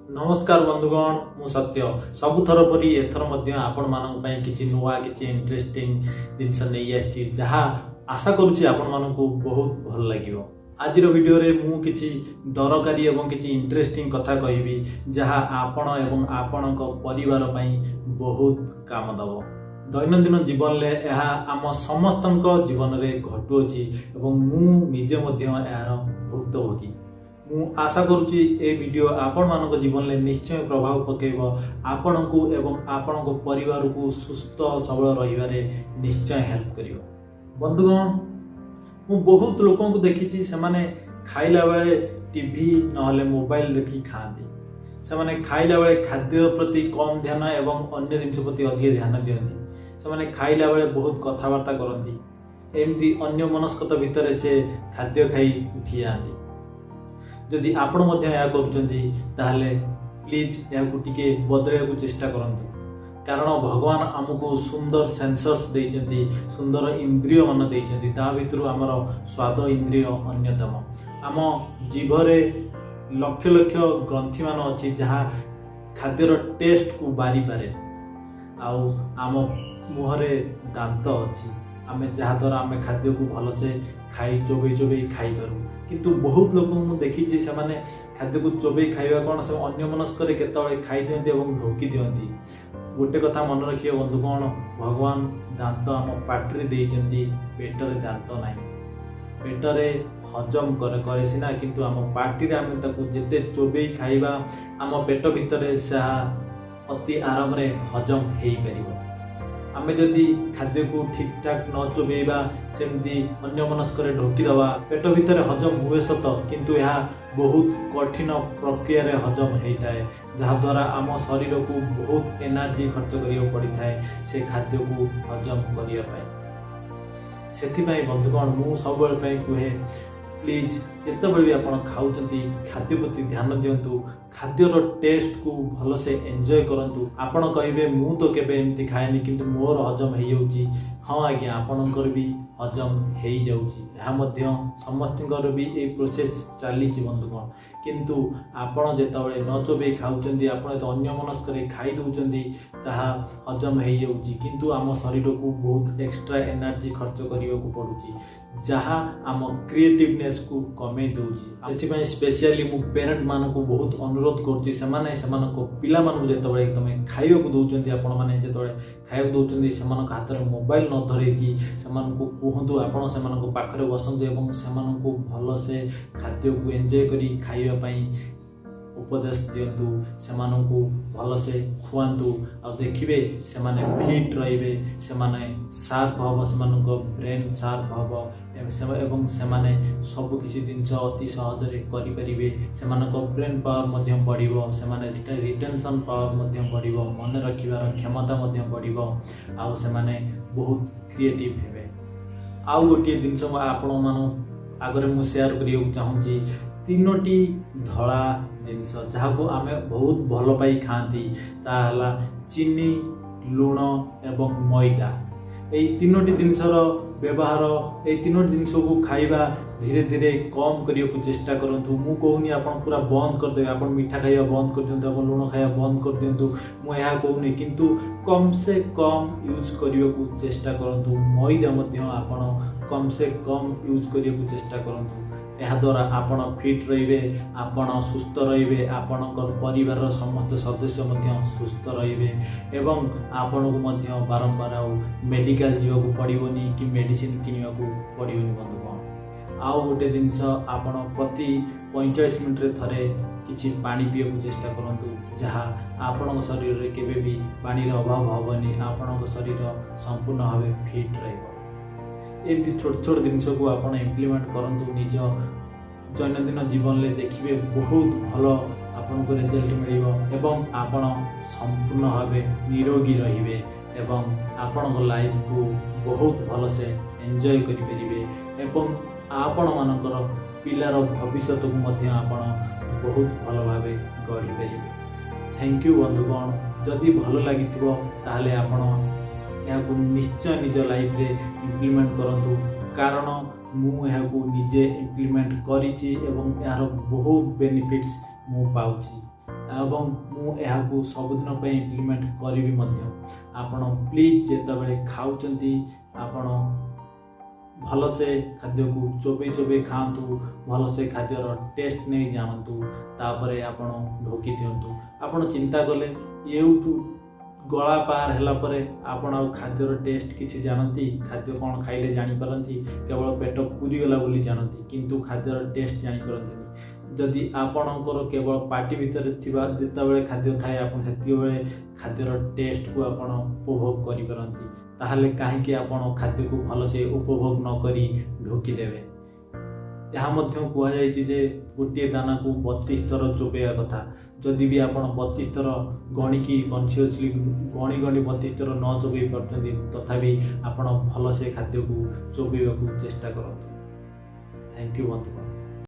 ନମସ୍କାର ବନ୍ଧୁଗଣ, ମୁଁ ସତ୍ୟ। ସବୁଥର ପରି ଏଥର ମଧ୍ୟ ଆପଣମାନଙ୍କ ପାଇଁ କିଛି ନୂଆ, କିଛି ଇଣ୍ଟରେଷ୍ଟିଂ ଜିନିଷ ନେଇ ଆସିଛି, ଯାହା ଆଶା କରୁଛି ଆପଣମାନଙ୍କୁ ବହୁତ ଭଲ ଲାଗିବ। ଆଜିର ଭିଡ଼ିଓରେ ମୁଁ କିଛି ଦରକାରୀ ଏବଂ କିଛି ଇଣ୍ଟରେଷ୍ଟିଂ କଥା କହିବି, ଯାହା ଆପଣ ଏବଂ ଆପଣଙ୍କ ପରିବାର ପାଇଁ ବହୁତ କାମ ଦେବ। ଦୈନନ୍ଦିନ ଜୀବନରେ ଏହା ଆମ ସମସ୍ତଙ୍କ ଜୀବନରେ ଘଟୁଅଛି ଏବଂ ମୁଁ ନିଜେ ମଧ୍ୟ ଏହାର ଭୁକ୍ତଭୋଗୀ। ମୁଁ ଆଶା କରୁଛି ଏ ଭିଡ଼ିଓ ଆପଣମାନଙ୍କ ଜୀବନରେ ନିଶ୍ଚୟ ପ୍ରଭାବ ପକାଇବ, ଆପଣଙ୍କୁ ଏବଂ ଆପଣଙ୍କ ପରିବାରକୁ ସୁସ୍ଥ ସବଳ ରହିବାରେ ନିଶ୍ଚୟ ହେଲ୍ପ କରିବ। ବନ୍ଧୁଗଣ, ମୁଁ ବହୁତ ଲୋକଙ୍କୁ ଦେଖିଛି, ସେମାନେ ଖାଇଲା ବେଳେ ଟିଭି ନହେଲେ ମୋବାଇଲ ଦେଖି ଖାଆନ୍ତି। ସେମାନେ ଖାଇଲା ବେଳେ ଖାଦ୍ୟ ପ୍ରତି କମ୍ ଧ୍ୟାନ ଏବଂ ଅନ୍ୟ ଜିନିଷ ପ୍ରତି ଅଧିକ ଧ୍ୟାନ ଦିଅନ୍ତି। ସେମାନେ ଖାଇଲା ବେଳେ ବହୁତ କଥାବାର୍ତ୍ତା କରନ୍ତି। ଏମିତି ଅନ୍ୟ ମନସ୍କତା ଭିତରେ ସେ ଖାଦ୍ୟ ଖାଇ ଉଠିଯାଆନ୍ତି। ଯଦି ଆପଣ ମଧ୍ୟ ଏହା କରୁଛନ୍ତି, ତାହେଲେ ପ୍ଲିଜ୍ ଏହାକୁ ଟିକେ ବଦଳାଇବାକୁ ଚେଷ୍ଟା କରନ୍ତୁ। କାରଣ ଭଗବାନ ଆମକୁ ସୁନ୍ଦର ସେନ୍ସର୍ସ ଦେଇଛନ୍ତି, ସୁନ୍ଦର ଇନ୍ଦ୍ରିୟମାନ ଦେଇଛନ୍ତି। ତା ଭିତରୁ ଆମର ସ୍ୱାଦ ଇନ୍ଦ୍ରିୟ ଅନ୍ୟତମ। ଆମ ଜିଭରେ ଲକ୍ଷ ଲକ୍ଷ ଗ୍ରନ୍ଥିମାନ ଅଛି, ଯାହା ଖାଦ୍ୟର ଟେଷ୍ଟକୁ ବାରିପାରେ। ଆଉ ଆମ ମୁହଁରେ ଦାନ୍ତ ଅଛି, ଆମେ ଯାହାଦ୍ୱାରା ଆମେ ଖାଦ୍ୟକୁ ଭଲସେ ଖାଇ ଚୋବେଇ ଚୋବେଇ ଖାଇପାରୁ। କିନ୍ତୁ ବହୁତ ଲୋକଙ୍କୁ ମୁଁ ଦେଖିଛି, ସେମାନେ ଖାଦ୍ୟକୁ ଚୋବେଇ ଖାଇବା କ'ଣ, ସେ ଅନ୍ୟ ମନସ୍କରେ କେତେବେଳେ ଖାଇଦିଅନ୍ତି ଏବଂ ଢୋକି ଦିଅନ୍ତି। ଗୋଟେ କଥା ମନେ ରଖିବେ ବନ୍ଧୁଗଣ, ଭଗବାନ ଦାନ୍ତ ଆମ ପାଟିରେ ଦେଇଛନ୍ତି, ପେଟରେ ଦାନ୍ତ ନାହିଁ। ପେଟରେ ହଜମ କରେ ସିନା, କିନ୍ତୁ ଆମ ପାଟିରେ ଆମେ ତାକୁ ଯେତେ ଚୋବେଇ ଖାଇବା, ଆମ ପେଟ ଭିତରେ ତାହା ଅତି ଆରାମରେ ହଜମ ହେଇପାରିବ। ଆମେ ଯଦି ଖାଦ୍ୟକୁ ଠିକ୍ ଠାକ୍ ନ ଚୋବେଇବା, ସେମିତି ଅନ୍ୟ ମନସ୍କରେ ଢୋକିଦେବା, ପେଟ ଭିତରେ ହଜମ ହୁଏ ସତ, କିନ୍ତୁ ଏହା ବହୁତ କଠିନ ପ୍ରକ୍ରିୟାରେ ହଜମ ହେଇଥାଏ, ଯାହାଦ୍ୱାରା ଆମ ଶରୀରକୁ ବହୁତ ଏନର୍ଜି ଖର୍ଚ୍ଚ କରିବାକୁ ପଡ଼ିଥାଏ ସେ ଖାଦ୍ୟକୁ ହଜମ କରିବା ପାଇଁ। ସେଥିପାଇଁ ବନ୍ଧୁଗଣ, ମୁଁ ସବୁବେଳେ ପାଇଁ କୁହେ, ପ୍ଲିଜ୍ ଯେତେବେଳେ ବି ଆପଣ ଖାଉଛନ୍ତି, ଖାଦ୍ୟ ପ୍ରତି ଧ୍ୟାନ ଦିଅନ୍ତୁ, ଖାଦ୍ୟର ଟେଷ୍ଟକୁ ଭଲସେ ଏନ୍ଜୟ କରନ୍ତୁ। ଆପଣ କହିବେ, ମୁଁ ତ କେବେ ଏମିତି ଖାଏନି, କିନ୍ତୁ ମୋର ହଜମ ହେଇଯାଉଛି। ହଁ ଆଜ୍ଞା, ଆପଣଙ୍କର ବି ହଜମ ହେଇଯାଉଛି। ଏହା ମଧ୍ୟ ସମସ୍ତଙ୍କର ବି ଏଇ ପ୍ରୋସେସ୍ ଚାଲିଛି ବନ୍ଧୁଗଣ। କିନ୍ତୁ ଆପଣ ଯେତେବେଳେ ନ ଚୋବେଇ ଖାଉଛନ୍ତି, ଆପଣ ଯେତେବେଳେ ଅନ୍ୟ ମନସ୍କରେ ଖାଇ ଦେଉଛନ୍ତି, ତାହା ହଜମ ହେଇଯାଉଛି, କିନ୍ତୁ ଆମ ଶରୀରକୁ ବହୁତ ଏକ୍ସଟ୍ରା ଏନର୍ଜି ଖର୍ଚ୍ଚ କରିବାକୁ ପଡ଼ୁଛି, ଯାହା ଆମ କ୍ରିଏଟିଭନେସ୍କୁ କମେଇ ଦେଉଛି। ସେଥିପାଇଁ ସ୍ପେଶିଆଲି ମୁଁ ପ୍ୟାରେଣ୍ଟମାନଙ୍କୁ ବହୁତ ଅନୁରୋଧ କରୁଛି, ସେମାନେ ସେମାନଙ୍କ ପିଲାମାନଙ୍କୁ ଯେତେବେଳେ ତମେ ଖାଇବାକୁ ଦେଉଛନ୍ତି, ଆପଣମାନେ ଯେତେବେଳେ ଖାଇବାକୁ ଦେଉଛନ୍ତି, ସେମାନଙ୍କ ହାତରେ ମୋବାଇଲ ନ ଧରେଇକି ସେମାନଙ୍କୁ କୁହନ୍ତୁ, ଆପଣ ସେମାନଙ୍କ ପାଖରେ ବସନ୍ତୁ ଏବଂ ସେମାନଙ୍କୁ ଭଲସେ ଖାଦ୍ୟକୁ ଏନ୍ଜୟ କରି ଖାଇବା ପାଇଁ ଉପଦେଶ ଦିଅନ୍ତୁ। ସେମାନଙ୍କୁ ଭଲସେ ଖୁଆନ୍ତୁ ଆଉ ଦେଖିବେ ସେମାନେ ଫିଟ୍ ରହିବେ, ସେମାନେ ସାର୍ପ ହେବ, ସେମାନଙ୍କ ବ୍ରେନ୍ ସାର୍ପ ହେବ ଏବଂ ସେମାନେ ସବୁ କିଛି ଜିନିଷ ଅତି ସହଜରେ କରିପାରିବେ। ସେମାନଙ୍କ ବ୍ରେନ୍ ପାୱାର ମଧ୍ୟ ବଢ଼ିବ, ସେମାନେ ରିଟେନସନ୍ ପାୱାର ମଧ୍ୟ ବଢ଼ିବ, ମନେ ରଖିବାର କ୍ଷମତା ମଧ୍ୟ ବଢ଼ିବ ଆଉ ସେମାନେ ବହୁତ କ୍ରିଏଟିଭ୍ ହେବେ। ଆଉ ଗୋଟିଏ ଜିନିଷ ମୁଁ ଆପଣମାନଙ୍କ ଆଗରେ ମୁଁ ସେୟାର କରିବାକୁ ଚାହୁଁଛି। ତିନୋଟି ଧଳା ଜିନିଷ ଯାହାକୁ ଆମେ ବହୁତ ଭଲ ପାଇ ଖାଆନ୍ତି, ତାହା ହେଲା ଚିନି, ଲୁଣ ଏବଂ ମଇଦା। ଏଇ ତିନୋଟି ଜିନିଷର ବ୍ୟବହାର, ଏଇ ତିନୋଟି ଜିନିଷକୁ ଖାଇବା ଧୀରେ ଧୀରେ କମ୍ କରିବାକୁ ଚେଷ୍ଟା କରନ୍ତୁ। ମୁଁ କହୁନି ଆପଣ ପୁରା ବନ୍ଦ କରିଦେବେ, ଆପଣ ମିଠା ଖାଇବା ବନ୍ଦ କରିଦିଅନ୍ତୁ, ଆପଣ ଲୁଣ ଖାଇବା ବନ୍ଦ କରିଦିଅନ୍ତୁ, ମୁଁ ଏହା କହୁନି। କିନ୍ତୁ କମ୍ ସେ କମ୍ ୟୁଜ୍ କରିବାକୁ ଚେଷ୍ଟା କରନ୍ତୁ। ମଇଦା ମଧ୍ୟ ଆପଣ କମ୍ ସେ କମ୍ ୟୁଜ୍ କରିବାକୁ ଚେଷ୍ଟା କରନ୍ତୁ। ଏହାଦ୍ୱାରା ଆପଣ ଫିଟ୍ ରହିବେ, ଆପଣ ସୁସ୍ଥ ରହିବେ, ଆପଣଙ୍କ ପରିବାରର ସମସ୍ତ ସଦସ୍ୟ ମଧ୍ୟ ସୁସ୍ଥ ରହିବେ ଏବଂ ଆପଣଙ୍କୁ ମଧ୍ୟ ବାରମ୍ବାର ଆଉ ମେଡ଼ିକାଲ ଯିବାକୁ ପଡ଼ିବନି କି ମେଡ଼ିସିନ କିଣିବାକୁ ପଡ଼ିବନି। ବନ୍ଧୁଗଣ, ଆଉ ଗୋଟେ ଜିନିଷ, ଆପଣ ପ୍ରତି 45 ମିନିଟ୍ରେ ଥରେ କିଛି ପାଣି ପିଇବାକୁ ଚେଷ୍ଟା କରନ୍ତୁ, ଯାହା ଆପଣଙ୍କ ଶରୀରରେ କେବେ ବି ପାଣିର ଅଭାବ ହେବନି, ଆପଣଙ୍କ ଶରୀର ସମ୍ପୂର୍ଣ୍ଣ ଭାବେ ଫିଟ୍ ରହିବ। ଏମିତି ଛୋଟ ଛୋଟ ଜିନିଷକୁ ଆପଣ ଇମ୍ପ୍ଲିମେଣ୍ଟ କରନ୍ତୁ ନିଜ ଦୈନନ୍ଦିନ ଜୀବନରେ, ଦେଖିବେ ବହୁତ ଭଲ ଆପଣଙ୍କୁ ରେଜଲ୍ଟ ମିଳିବ ଏବଂ ଆପଣ ସମ୍ପୂର୍ଣ୍ଣ ଭାବେ ନିରୋଗୀ ରହିବେ ଏବଂ ଆପଣଙ୍କ ଲାଇଫକୁ ବହୁତ ଭଲସେ ଏନ୍ଜୟ କରିପାରିବେ ଏବଂ ଆପଣମାନଙ୍କର ପିଲାର ଭବିଷ୍ୟତକୁ ମଧ୍ୟ ଆପଣ ବହୁତ ଭଲ ଭାବେ ଗଢ଼ିପାରିବେ। Thank you ବନ୍ଧୁଗଣ। ଯଦି ଭଲ ଲାଗିଥିବ, ତାହେଲେ ଆପଣ ଏହାକୁ ନିଶ୍ଚୟ ନିଜ ଲାଇଫରେ ଇମ୍ପ୍ଲିମେଣ୍ଟ କରନ୍ତୁ। କାରଣ ମୁଁ ଏହାକୁ ନିଜେ ଇମ୍ପ୍ଲିମେଣ୍ଟ କରିଛି ଏବଂ ଏହାର ବହୁତ ବେନିଫିଟ୍ସ ମୁଁ ପାଉଛି ଏବଂ ମୁଁ ଏହାକୁ ସବୁଦିନ ପାଇଁ ଇମ୍ପ୍ଲିମେଣ୍ଟ କରିବି ମଧ୍ୟ। ଆପଣ ପ୍ଲିଜ୍ ଯେତେବେଳେ ଖାଉଛନ୍ତି, ଆପଣ ଭଲସେ ଖାଦ୍ୟକୁ ଚୋବେଇ ଚୋବେଇ ଖାଆନ୍ତୁ, ଭଲସେ ଖାଦ୍ୟର ଟେଷ୍ଟ ନେଇ ଜାଣନ୍ତୁ, ତାପରେ ଆପଣ ଢୋକି ଦିଅନ୍ତୁ। ଆପଣ ଚିନ୍ତା କଲେ, ଏଉଠୁ ଗଳା ପାର ହେଲା ପରେ ଆପଣ ଆଉ ଖାଦ୍ୟର ଟେଷ୍ଟ କିଛି ଜାଣନ୍ତି? ଖାଦ୍ୟ କ'ଣ ଖାଇଲେ ଜାଣିପାରନ୍ତି? କେବଳ ପେଟ ପୁରିଗଲା ବୋଲି ଜାଣନ୍ତି, କିନ୍ତୁ ଖାଦ୍ୟର ଟେଷ୍ଟ ଜାଣିପାରନ୍ତିନି। ଯଦି ଆପଣଙ୍କର କେବଳ ପାଟି ଭିତରେ ଥିବା ଯେତେବେଳେ ଖାଦ୍ୟ ଥାଏ, ଆପଣ ସେତିକିବେଳେ ଖାଦ୍ୟର ଟେଷ୍ଟକୁ ଆପଣ ଉପଭୋଗ କରିପାରନ୍ତି, ତାହେଲେ କାହିଁକି ଆପଣ ଖାଦ୍ୟକୁ ଭଲସେ ଉପଭୋଗ ନ କରି ଢୋକିଦେବେ? ଏହା ମଧ୍ୟ କୁହାଯାଇଛି ଯେ ଗୋଟିଏ ଦାନାକୁ 32 ଥର ଚୋବେଇବା କଥା। ଯଦି ବି ଆପଣ 32 ଥର ଗଣିକି, କନସିୟସଲି ଗଣି ଗଣି 32 ଥର ନ ଚୋବେଇ ପାରୁଛନ୍ତି, ତଥାପି ଆପଣ ଭଲସେ ଖାଦ୍ୟକୁ ଚୋବେଇବାକୁ ଚେଷ୍ଟା କରନ୍ତୁ। Thank you ବନ୍ଧୁଗଣ।